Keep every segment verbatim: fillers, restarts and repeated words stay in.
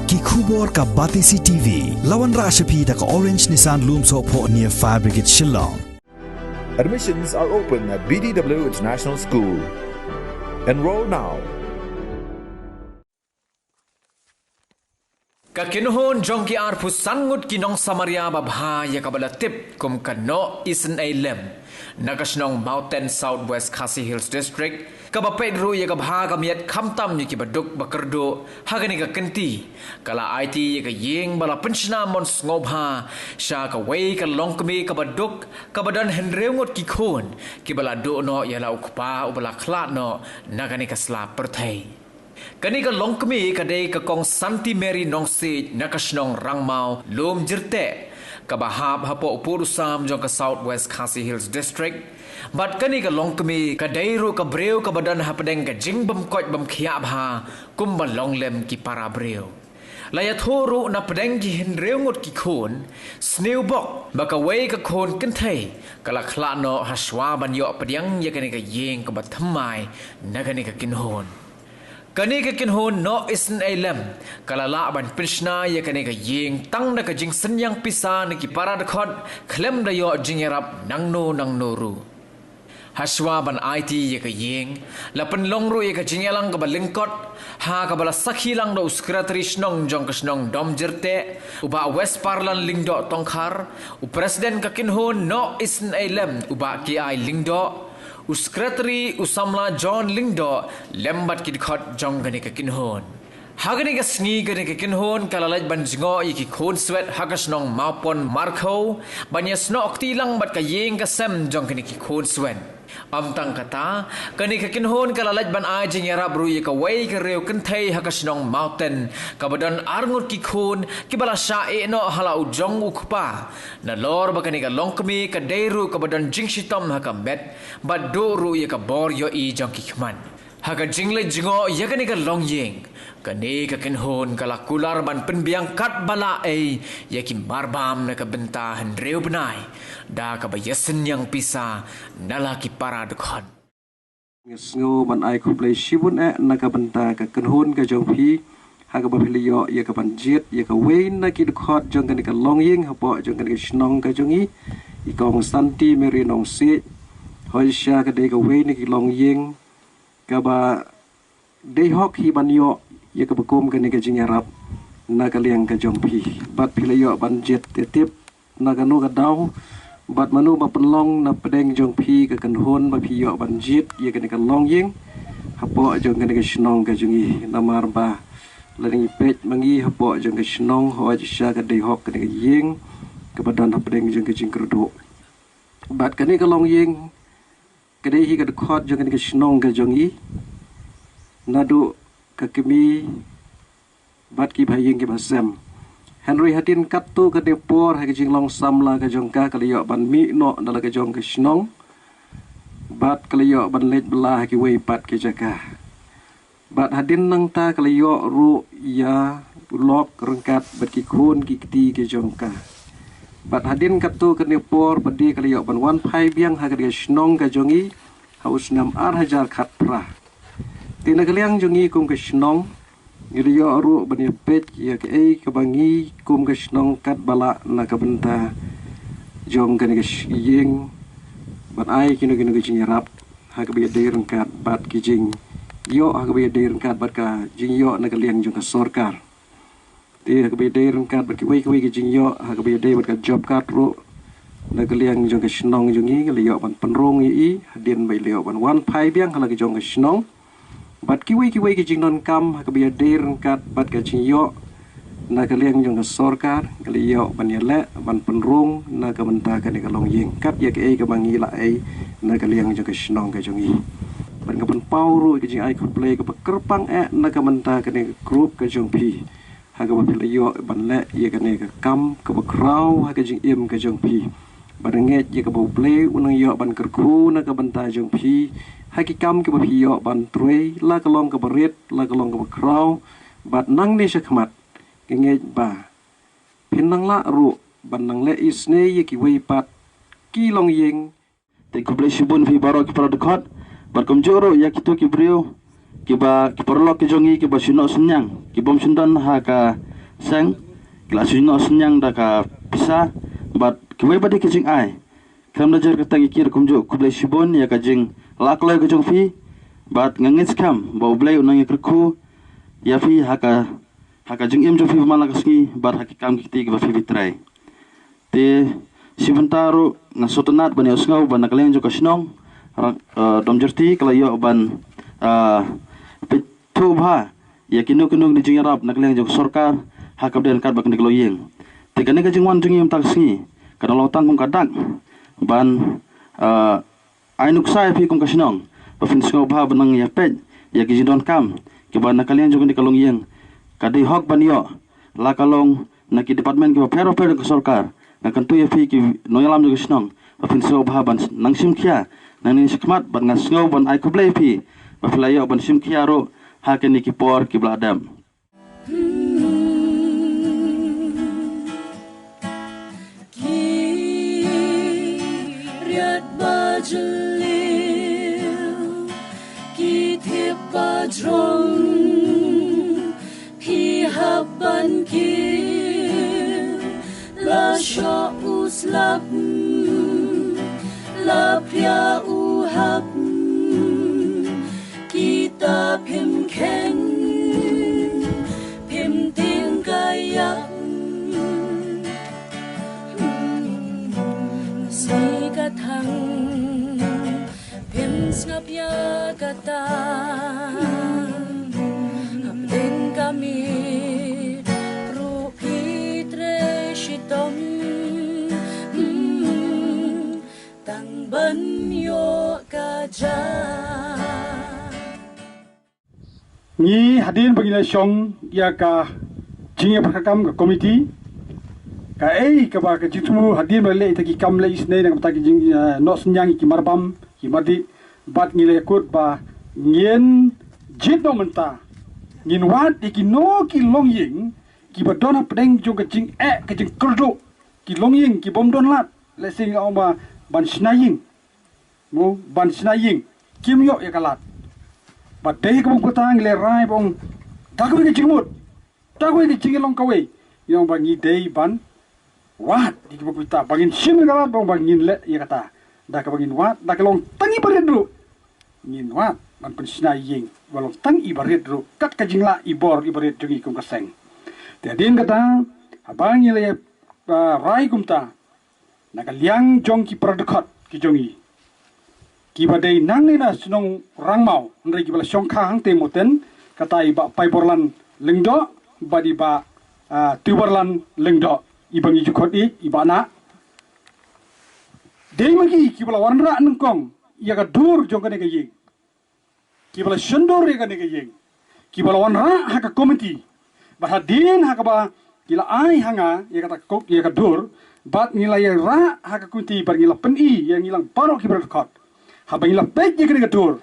Ki khubor ka Batesi T V. La wanrah sha phi da ka Orange Nissan Lumsohphoh near Fire Brigade Shillong. Admissions are open at B D W International School. Enroll now. Ka kynhun jong ki arphew san ngut ki nong Samaria babha ïa kaba la tip kum ka Noh Isynei Lem na ka shnong Mawten, South West Khasi Hills District, kaba peit ruh ïa ka bha ka miat khamtam ïa kiba duk ba kyrduh ha kane ka kynti, ka la aiti ïa ka ïing ba la pynshna mon sngewbha sha kawei ka longkmie kaba duk kaba don hynriew ngut ki khun kiba la duh noh ïa la u kpa uba la khlad noh na kane ka sla pyrthei. Kane ka longkmie ka dei ka Kong Santi Mary Nongsiej na ka shnong Rangmaw, Lumjyrteh, kaba hap hapoh u pud u sam jong ka South West Khasi Hills District. Bad kane ka longkmie ka dei ruh ka briew kaba don hapdeng ka jingbymkoit bymkhiah bha kumba long lem ki para briew. La ïathuh ruh na pdeng ki hynriew ngut ki khun, sniewbok ba kawei ka khun kynthei ka la khlad noh hashwa ban ïoh pdiang ïa kane ka ïing kaba thymmai na kane ka kynhun. Kane ka kynhun Noh Isynei Lem ka la lah ban pynshna ïa kane ka ïing tang da ka jingsynñiang pisa na ki para dkhot khlem da ïoh jingïarap nangno nangno ruh. Hashwa ban aiti ïa ka ïing, la pynlong ruh ïa ka jingïalang kaba lyngkot ha kaba la sakhi lang da u Secretary Shnong jong ka shnong Domjyrteh, u Bah Westparlan Lyngdoh Tongkhar, u President ka kynhun Noh Isynei Lem, u Bah K I Lyngdoh, u Secretary u samla John Lyngdoh lem bad ki dkhot jong kane ka kynhun. Ha kane ka sngi kane ka kynhun ka la leit ban jngoh ïa ki khun swet ha ka shnong Mawpon Markhaw ban ïasnoh kti lang bad ka ïing ka sem jong kane ki khun swet. Ym tang kata, kane ka kynhun ka la leit ban ai jingïarap ruh ïa kawei ka riew kynthei ha ka shnong Mawten kaba don ar ngut ki khun kiba la shah eh noh ha la u jong u kpa. Nalor ba kane ka longkmie ka dei ruh kaba don jingshitom ha ka met bad duh ruh ïa ka bor ïohi jong ki khmat. Ha ka jingleit jngoh ïa kane ka longïing, kane ka kynhun ka la kular ban pynbiang katba lah ei ïa ki marbam na ka bynta hynriew bnai da kaba ïasynñiang pisa na la ki para dkhot. Nga sngew ban ai khublei shibun eh na ka bynta ka kynhun ka jong phi ha kaba phi la ïoh ïa ka ban jied ïa kawei na ki dkhot jong kane ka longïing hapoh jong kane ka shnong ka jong i, i Kong Santi Mary Nongsiej. Hoi sha ka dei kawei na ki longïing kaba dei hok hi ban ïoh ïa kaba kum kane ka jingïarap na ka liang ka jong phi. Bad phi la ïoh ban jied te tip na kano ka daw bad mano ba pynlong na pdeng jong phi ka kynhun ba phi ïoh ban jied ïa kane ka longïing hapoh jong kane ka shnong ka jong i. Namar ba la dang i peit ma ngi hapoh jong ka shnong, hoi sha ka dei hok kane ka ïing kaba don hapdeng jong ka jingkyrduh. Bad kane ka longïing ka dei hi ka dkhot jong kane ka shnong ka jong i, naduh ka kmie bad ki bahaïing ki bahasem. Hynrei hadien katto katne por ha ka jinglong samla ka jong ka, ka la ïoh ban mih noh na la ka jong ka shnong bad ka la ïoh ban leit bylla ha kiwei pat ki jaka. Bad hadien nangta ka la ïoh ruh ïa u lok ryngkat bad ki khun ki kti ki jong ka. Bad hadien katto katne por pat de ka la ïoh ban wan phai biang ha ka dei ka shnong ka jong i ha u snem ar hajar khatphra. Te na ka liang jong i kum ka shnong, ngi la ïoh ruh ban ïa peit ïa kaei kaba ngi kum ka shnong katba lah na ka bynta jong kane ka ïing ban ai kino kino ka jingïarap ha kaba ïadei ryngkat bad ki jingïoh, ha kaba ïadei ryngkat bad ka jingïoh na ka liang jong ka sorkar. Te ha kaba ïadei ryngkat bad kiwei kiwei ki jingïoh ha kaba ïadei bad ka job card ruh, na ka liang jong ka shnong jong i, ngi la ïoh ban pynrung ïa i hadien ba i la ïoh ban wan phai biang ha la ka jong ka shnong. Bad kiwei kiwei ki jingdonkam ha kaba ïadei ryngkat bad ka jingïoh na ka liang jong ka sorkar, ngi la ïoh ban ïaleh ban pynrung na ka bynta kane ka longïing kat ïa kaei kaba ngi la ai na ka liang jong ka shnong ka jong i. Bad nga pynpaw ruh ka jingai khublei kaba kyrpang eh na ka bynta kane ka group ka jong phi ha kaba phi la ïoh ban leh ïa kane ka kam kaba khraw ha ka jingim ka jong phi. Bad nga ngeit ïa kaba U Blei un nang ïoh ban kyrkhu na ka bynta jong phi ha ki kam kiba phi ïoh ban trei, la ka long kaba rit, la ka long kaba khraw. Bad nangne shakhmat nga ngeit ba phin nang lah ruh ban nang leh isynei ïa kiwei pat ki longïing. Te khublei shibun phi baroh ki para dkhot bad kumjuh ruh ïa kito ki briew kiba, ki paralok ki jong ngi kiba shu noh synñiang, ki bym shym don ha ka seng, ki la shu noh synñiang da ka pisa, bad kiwei pat de ki jingai. Khlem da jer kyrteng ïa ki ruh kumjuh khublei shibun ïa ka jinglah kloi ka jong phi, bad nga ngeit skhem ba U Blei un nang ïa kyrkhu ïa phi ha ka, ha ka jingim jong phi ba man la ka sngi, bad ha ki kam ki kti kiba phi phi trei. Te shi bynta ruh nga sngewtynnat ban ïohsngew ba na ka liang jong ka shnong, Rang-, eh, Domjyrti ka la ïoh ban, eh, peit thuh bha ïa kino kino ki jingïarap na ka liang jong ka sorkar ha kaba ïadei bad kane ka longïing. Te kane ka jingwan jong ngi mynta ka sngi ka dang long tang kum ka dak ban, eh, ai nuksa ïa phi kum ka shnong ba phin sngewbha ban nang ïa peit ïa ki jingdonkam kiba na ka liang jong kane ka longïing ka dei hok ban ïoh, la ka long na ki department kiba pher bapher jong ka sorkar. Nga kyntu ïa phi ki nongïalam jong ka shnong ba phin sngewbha ban nang shim khia nangne shakhmat, bad nga sngew ban ai khublei ïa phi ba phi la ïoh ban shim khia ruh ha kine ki por kiba la dep. Ki riat ba jylliew, ki thiep ba jrong, phi hap ban kiew, la shoh u slap, la phiah u hap, kita phim kheiñ, phim tieng ka ïap. Sngi ka thang, phim sngap ïa kata. Hapdeng ka miet ruh phi trei shitom, tang ban ïoh ka jam. Ngi hadien ba ngi la shong ïa ka jingïapyrkhat kam ka komiti, kaei kaba ka jingthmu hadien ba la leh ïa ki kam leh isynei na ka bynta ki jing, eh, noh synñiang ïa ki marbam ki mardih, bad ngi la ïakut ba ngin jied noh mynta, ngin wad ïa kino ki longïing kiba don hapdeng jong ka jingeh ka jingkyrduh, ki longïing ki bym don lad, lehse ngi ong ba ban shna ïing, mo, ban shna ïing, kim ïoh ïa ka lad. Bad dei kaba ong kata ngi la rai ba ong da kawei ka jingmut, da kawei ka jinglong kawei, ngi ong ba ngi dei ban wad ïa kiba kata, ba ngin shim ïa ka lad, ba ong ba ngin leh ïa kata. Da kaba ngin wad, da ka long tang iba rit ruh ngin wad ban pynshna ïing, ba long tang iba rit ruh kat ka jinglah i bor iba rit jong ngi kum ka seng. Te hadien kata, haba ngi la, ah, rai kumta, na ka liang jong ki para dkhot ki jong ngi, kiba dei nangne na shnong Rangmaw, hynrei kiba la shongkha hangtei Mawten, kata i Bah Paiborlan Lyngdoh bad i Bah, ah, Tiubarlan Lyngdoh, iba ngi ju khot i, i Bah Nah. Dei ma ki kiba la wanrah nyngkong ïa ka dur jong kane ka ïing, kiba la shondur ïa kane ka ïing, kiba la wanrah ha ka komiti. Bad hadien ha kaba ki la ai ha nga ïa kata ka, ïa ka dur, bad ngi la ïarah ha ka komiti, bad ngi la pyni ïa ngi lang baroh ki para dkhot. Haba ngi la peit ïa kane ka dur,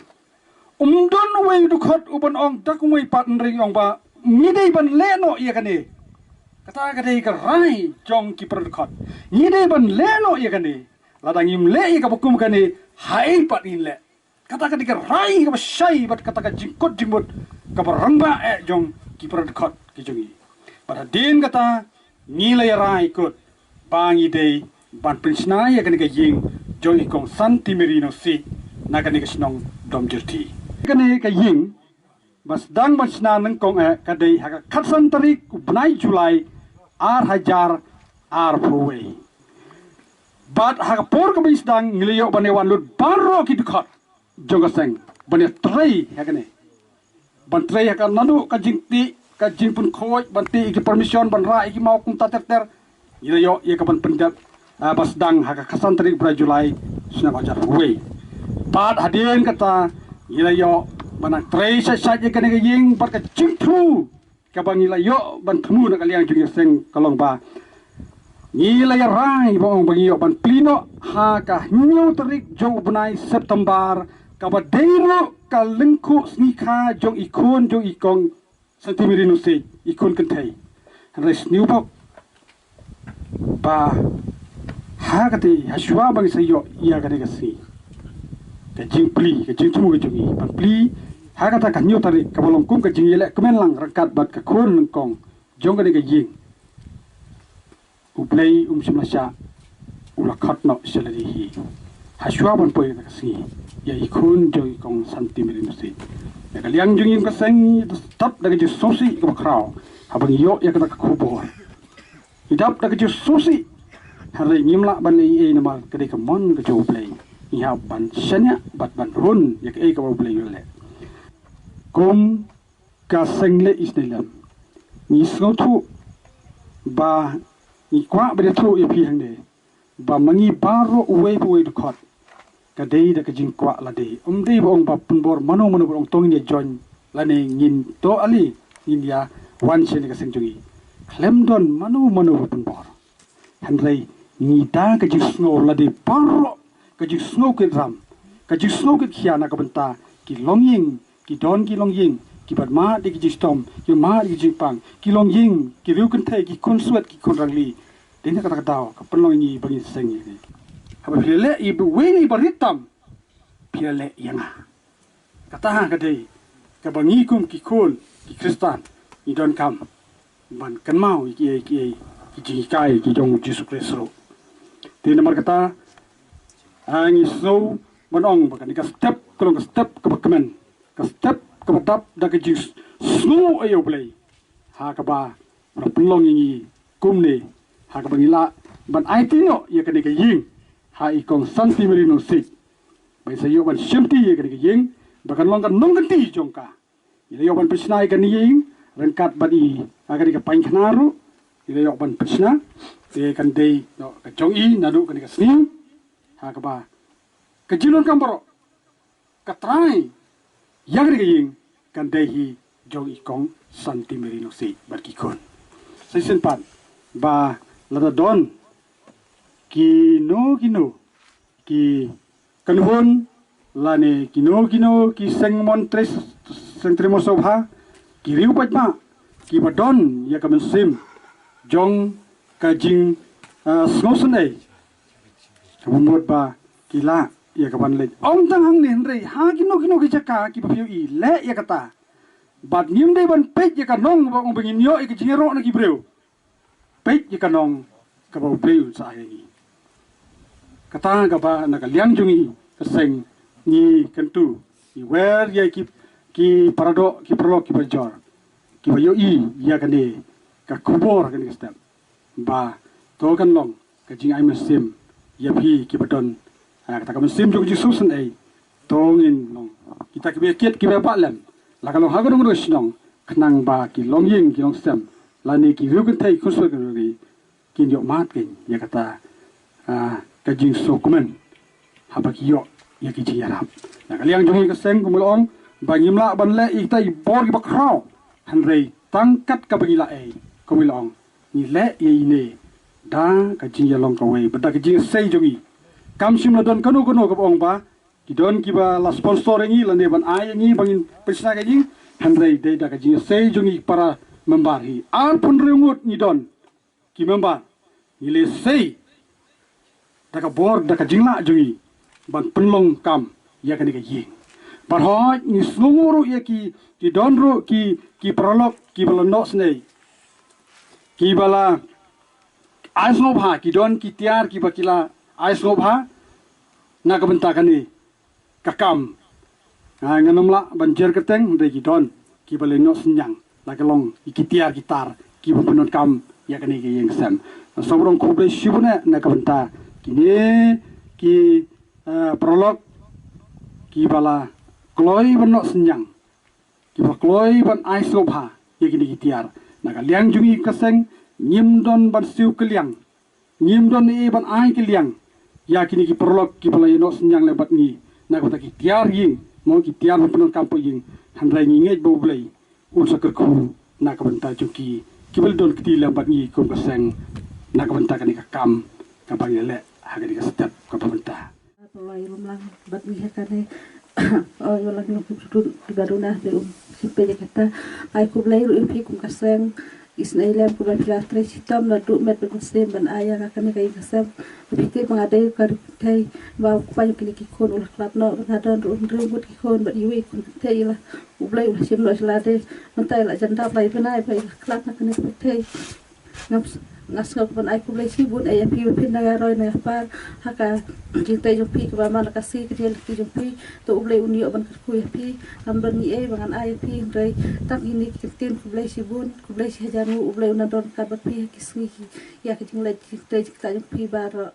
um don uwei u dkhot uban ong da kumwei pat, hynrei ong ba ngi dei ban leh noh ïa kane. Kata ka dei ka rai jong ki para dkhot, ngi dei ban leh noh ïa kane. Lada ngim leh ïa kaba kum kane, haei pat ngin leh? Kata ka dei ka rai kaba shai bad kata ka jingkut jingmut kaba rangbah eh jong ki para dkhot ki jong ngi. Bad hadien kata ngi la ïarai kut ba ngi dei ban pynshna ïa kane ka ïing jong i Kong Santi Mary Nongsiej na kane ka shnong Domjyrthi. Kane ka ïing ba sdang ban shna nyngkong eh ka dei ha ka khatsan tarik u bnai July ar hajar arphew wei. Bad ha ka por kaba ngi sdang ngi la ïoh ban ïa wan lut baroh ki dkhot jong ka seng ban ïa trei ha kane. Ban trei ha ka naduh ka jingtih, ka jingpynkhuid, ban tih ïa ki permission, ban rah ïa ki maw kumta ter ter. Ngi la ïoh ïa ka ban pyndep, ah, ba sdang ha ka khatsan tarik bnai July snem hajar wei. Bad hadien kata ngi la ïoh ban nang trei shait shait ïa kane ka ïing bad ka jingthmu kaba ngi la ïoh ban thmu na ka liang jong ngi seng ka long ba ngi la ïarai ba ong ba ngi ïoh ban plie noh ha ka hynñiew tarik jong u bnai September, kaba dei ruh ka lyngkhuh sngi kha jong i khun jong i Kong Santi Mary Nongsiej, i khun kynthei. Hynrei sniewbok ba ha kata, ha shuwa ba ngi sa ïoh ïa kane ka sngi, ka jingplie, ka jingthmu ka jong ngi ban plie ha kata ka hynñiew tarik, kaba long kum ka jingïaleh kmen lang ryngkat bad ka khun nyngkong jong kane ka ïing, U Blei um shym la shah, u la khot noh sha lade hi. Hashwa ban poi kata ka sngi ïa i khun jong i kong Santi Mary Nusi. Ïa ka liang jong i ka seng, i dap da ka jingsngewsih kaba khraw haba ngi ïoh ïa kata ka khubor. I dap da ka jingsngewsih. Hynrei ngim lah ban leh ei ei namar ka dei ka mon ka jong U Blei. Ngi hap ban shaniah bad ban run ïa kaei kaba U Blei u la leh. Kum ka seng leh isynei lem, ngi sngewthuh ba ngi kwah ban ïathuh ïa phi hangne ba ma ngi baroh uwei pa uwei u dkhot, ka dei da ka jingkwah lade. Ym dei ba ong ba pynbor mano mano ba ong to ngin ïa join lane ngin to ale ngin ïa wan sha kane ka seng jong ngi. Khlem don mano mano ba pynbor. Hynrei ngi da ka jingsngew lade baroh, ka jingsngew kit ram, ka jingsngew kit khia na ka bynta ki longïing, ki don ki longïing, ki bad mad ïa ki jingshitom, ki mad ïa ki jingpang, ki longïing, ki riew kynthei, ki khun swet, ki khun rangli. Dei na kata ka daw ka pynlong ïa ngi ba ngin seng ïa ngi. Haba phi la leh ïa uwei na i ba rit tam, phi la leh ïa nga. Kata ka dei kaba ngi kum ki khun ki Khristan ngi donkam ban kynmaw ïa kiei kiei ki jinghikai ki jong U Jisu Khrist ruh. Te namar kata, ah, ngi sngew ban ong ba kane ka step ka long ka step kaba kmen, ka step kaba dap da ka jingsngew ïa U Blei. Ha kaba la pynlong ïa ngi kumne, ha kaba ngi lah ban aiti noh ïa kane ka ïing ha i kong Santi Mary Nongsiej. Ba in sa ïoh ban shimti ïa kane ka ïing ba kan long ka nongkynti jong ka. Ngi la ïoh ban pynshna ïa kane ka ïing ryngkat bad i, ha kane ka painkhana ruh ngi la ïoh ban pynshna. Te kan dei noh ka jong i naduh kane ka sngi. Ha kaba ka jingdonkam baroh ka trai ïa kane ka ïing kan dei hi jong i kong Santi Mary Nongsiej bad ki khun. Sa shisien pat ba lada don kino kino ki kynhun lane kino kino ki seng mon tre, seng tre mon sngewbha, ki riew paidbah kiba don ïa ka mynsiem jong ka jing, ah, sngewsynei, ka mut ba ki lah ïa ka ban leit. Ym tang hangne hynrei ha kino kino ki jaka kiba phi ïohi leh ïa kata. Bad ngim dei ban peit ïa ka nong ba ong ba ngin ïoh ïa ka jingïaroh na ki briew. Peit ïa ka nong kaba U Blei un sa ai ïa ngi. Kata kaba na ka liang jong ngi ka seng ngi kyntu, ngi wer ïa ki, ki paradoh, ki paralok kiba jor, kiba ïohi ïa kane ka khubor ha kane ka step. Ba to kan long ka jingai mynsiem ïa phi kiba don, ah, kata ka mynsiem jong ka jingsngewsynei. To ngin long kita kiba ïakit kiba ïapah lem, la ka long ha kano kano ka shnong, khnang ba ki longïing ki longstem lane ki riew kynthei ki khun sngewsynei kin ïoh mad kein ïa kata, ah, ka jingsngewkmen haba ki ïoh ïa ki jingïarap. Na ka liang jong ngi ka seng kumba la ong ba ngim lah ban leh ïa kita i bor kiba khraw, hynrei tang kat kaba ngi lah ei, kumba la ong ngi leh ïa ine da ka jingïalong kawei bad da ka jingïasei jong ngi. Kam shym la don kano kano kaba ong ba ki don kiba la sponsor ïa ngi lane ban ai ïa ngi ba ngin pynshna ka ïing, hynrei dei da ka jingïasei jong ngi para member hi. Arphew hynriew ngut ngi don ki member, ngi leh sei da ka bor da ka jinglah jong ngi ban pynlong kam ïa kane ka ïing. Bad hooid ngi sngewnguh ruh ïa ki, ki don ruh ki, ki paralok kiba la noh snei, kiba la ai sngewbha, ki don ki tiar kiba ki la ai sngewbha na ka bynta kane ka kam. Ah, ngan ym lah ban jer kyrteng, hynrei ki don kiba la ïehnoh synñiang, la ka long ïa ki tiar ki tar kiba pyndonkam ïa kane ka ïing sem. Nga sngewbha ban khublei shibun eh na ka bynta kine ki, eh, paralok kiba la kloi ban noh synñiang, kiba kloi ban ai sngewbha ïa kine ki tiar. Na ka liang jong ngi ka seng ngim don ban siew kylliang, ngim don ei ban ai kylliang ïa kine ki paralok kiba la ïehnoh synñiang lem bad ngi na ka bynta ki tiar ïing, mo, ki tiar ban pyndonkam poh ïing. Hynrei ngi ngeit ba U Blei un sa kyrkhu na ka bynta jong ki kiba la don kti lem bad ngi kum ka seng na ka bynta kane ka kam kaba ngi la leh ha kane ka step kaba mynta. Pynlong ïa i Rumlang bad ngi ha kane. O, ïa lang ngi kum shu duna, te um shim peit ïa kata. Ai khublei ruh ïa phi kum ka seng. Isynei lem kumba phi la trei shitom naduh met bad mynsiem ban ai ïa nga kane ka ïing ka sem. Phi tip ba nga dei ka ri pynthei ba u kpa jong kine ki khun u la khlad noh, ba nga don ruh hynriew ngut ki khun bad iwei i khun pynthei i la, U Blei u la shim noh sha lade. Mynta i la jan dap lai bnai ba i la khlad na kane ka pynthei. Ngam s-, nga sngew ban ai khublei shibun ïa phi ba phin nang ïaroi nang ïapar ha ka jingtei jong phi kaba man la ka sngi ka jingïalehkai jong phi. To U Blei un ïoh ban kyrkhu ïa phi. Ngam don ngi ei ba ngan ai ïa phi hynrei tang kine ki ktien khublei shibun, khublei shihajar nguh. U Blei un nang don ryngkat bad phi ha ki sngi ki, ïa ka jingleit jingtrei jingktah jong phi baroh.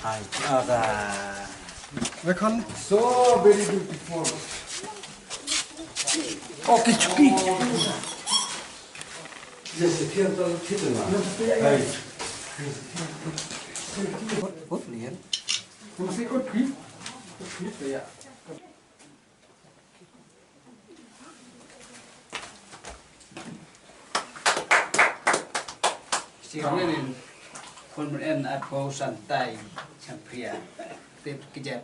Hi, Ada. So very beautiful. Okay, chuki. Yes, here the kitchen. Hi. What, what, Lian? Sirnin kon men en at ko santai champria. Tip kejap.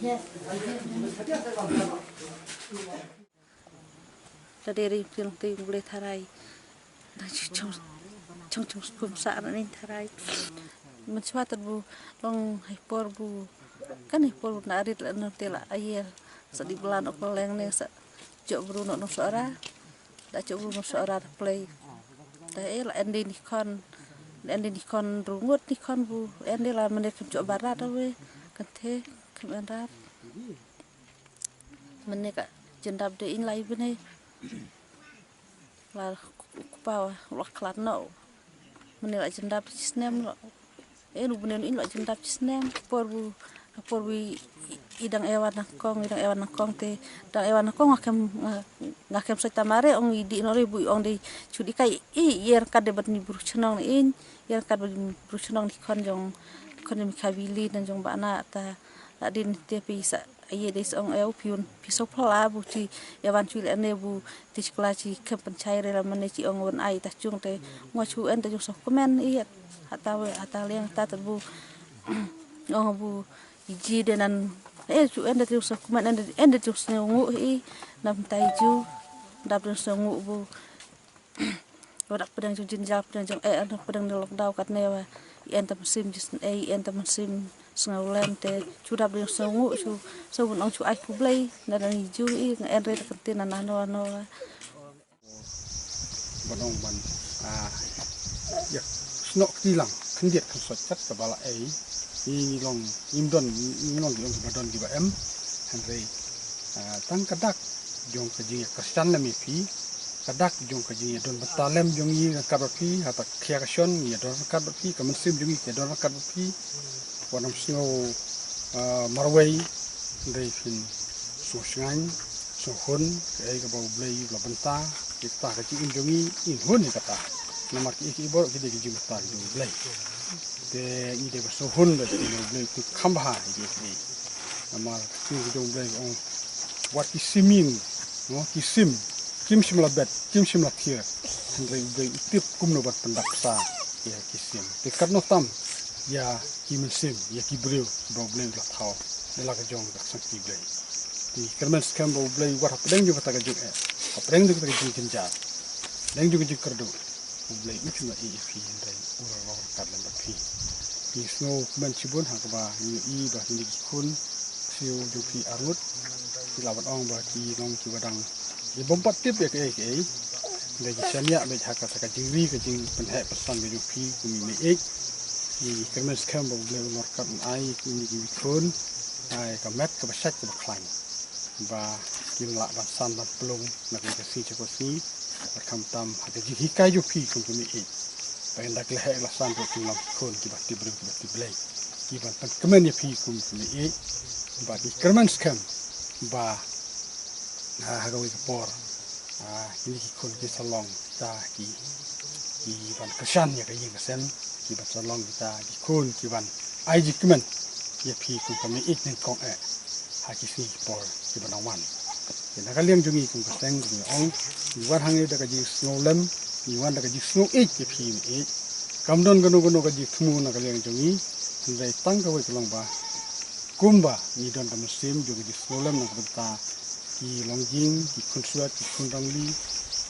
Yes. Lada ri pil te U Blei tharai. Dang chong chong chong skum sa na ning tharai. Mynshuwa tad bu long hai por bu kan hai por bu na rit la nor te la aiel. Sa di blan ok leng ne sa jok bru no no sora. Da jok bru no sora da play. Da e la endi ni kon. Endi ni kon rungut ni kon bu endi la mene kem jok barat awe. Kan the kem endar. Mene ka jendap de in lai bene. La kpa wa la klat no. Mene la jendap chisnem lo. E nu bene in la jendap chisnem por bu por bu idang ewan nangkong idang ewan nangkong te dang ewan nangkong ngakem ngakem sai tamare ong idi no re bu ong de chudi kai i yer kad de bat ni bru chnong in yer kad bat ni bru chnong ni kon jong kon jong kabili dan jong bana ta la din te pi sa Aye dei song eu piun pi so pla bu ti ya wan chui le ne bu ti chikla chi kem pen chai re la mane chi ong wan ai ta chung te ngwa chu en ta jong so kmen i hata we hata leng ta ta bu ong bu ji de nan e chu en ta jong so kmen en ta jong so ngu i nam tai ju dap jong so ngu bu Wa dak pdeng jong jinjal pdeng jong eh dak pdeng ni lockdown katne wa i en ta mynsiem jis eh i en ta mynsiem sngew lem te chu dap deng sngew ngu chu so bun ong chu ai khublei na dang i ju i nga en re ta kyntin na nano ano wa. Ban ong ban ah yak snok kti lang khyndiat khynsoit kat ka bala ei i ni long im don i long ki ong ki ba don ki ba em hynrei ah tang ka dak jong ka jingïakyrchan lem ïa phi, ka dak jong ka jingïadon bynta lem jong ngi ryngkat bad phi, ha ta khia ka shon ngi ïadon ryngkat bad phi, ka mynsiem jong ngi ka ïadon ryngkat bad phi. Wat nym sngew ah, marwei, dei phin sngew shngaiñ, sngew hun, kaei kaba U Blei u la bynta, ïa kata ka jingim jong ngi, in hun ïa kata. Namar kiei kiei baroh ki dei ki jingbynta ki jong U Blei. Te ngi dei ba sngew hun da ka jingim U Blei, u kham bha ïa kiei kiei. Namar ka ktien ka jong U Blei ka ong, wat ki sim ïing, no, ki sim, kim shym la bet, kim shym la thier. Hynrei U Blei u tip kumno ban pyndap sa ïa ki sim. Te katno tam ïa ki mynsiem, ïa ki briew kiba U Blei u la thaw da la ka jong ka ksang ki Blei. Te kyrmen skhem ba U Blei wat hapdeng jong kata ka jingeh, hapdeng jong kata ka jingjynjar, hapdeng jong ka jingkyrduh, U Blei u shym la ïeh ïa phi hynrei u la long ryngkat lem bad phi. Ngi sngew kmen shibun ha kaba ngi ïohi ba kine ki khun ksiew jong phi arngut ki la ban ong ba ki long kiba dang ki bym pat tip ïa kaei kaei. Hynrei ki shaniah beit ha kata ka jingri ka jingpynheh pynsan ka jong phi kum i mei eit. Ngi kyrmen skhem ba U Blei un ryngkat un ai ïa kine ki khun ai ka met kaba shait kaba khlaiñ ba kin lah ban san ban pynlong na ka sngi sha ka sngi. Khamtam ha ka jinghikai jong phi kum ka mei ïeit, ba ynda ki la heh la san ruh kin long ki khun kiba tip briew kiba tip Blei, kiban pynkmen ïa phi kum ka mei ïeit. Bad ngi kyrmen skhem ba ha kawei ka por kine ki khun kin sa long kita ki, kiban kyrshan ïa ka ïing ka sem, kiban sa long kita ki khun kiban ai jingkmen ïa phi kum ka mei ïeit nyngkong eh ha ki sngi ki por kiban nang wan. Te na ka liang jong ngi kum ka seng, ngi ong, ngi wan hangne da ka jingsngewlem, ngi wan da ka jingsngew ïeit ïa phi mei ïeit. Kam don kano kano ka jingthmu na ka liang jong ngi, hynrei tang kawei ka long ba kumba ngi don ka mynsiem jong ka jingsngewlem na ka bynta ki longïing, ki khun swet, ki khun rangli,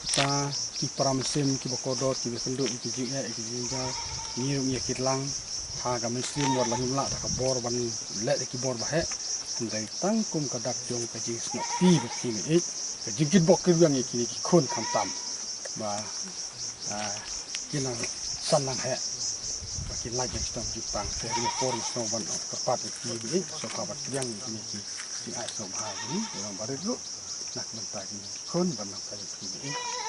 kita ki para mynsiem kiba kordor, kiba kynduh ïa ki jingeh, ïa ki jingjia, ngi ruh ngi ïakit lang ha ka mynsiem, wat la ngim lah da ka bor ban leh da ki bor ba heh, hynrei tang kum ka dak jong ka jingsngewbha ba phi mei ïeit, ka jingkitbok kitrwiang ïa kine ki khun khamtam ba kin nang san nang heh, ba kin lait na ki shitom jingpang. Te ha kane ka por nga sngewbha ban kyrpad ïa phi mei ïeit, sngewbha ban pdiang ïa kine ki jingai sngewbha jong ngi, ïa long barit ruh na ka bynta kine ki khun, ban nang sa ïa phi mei ïeit.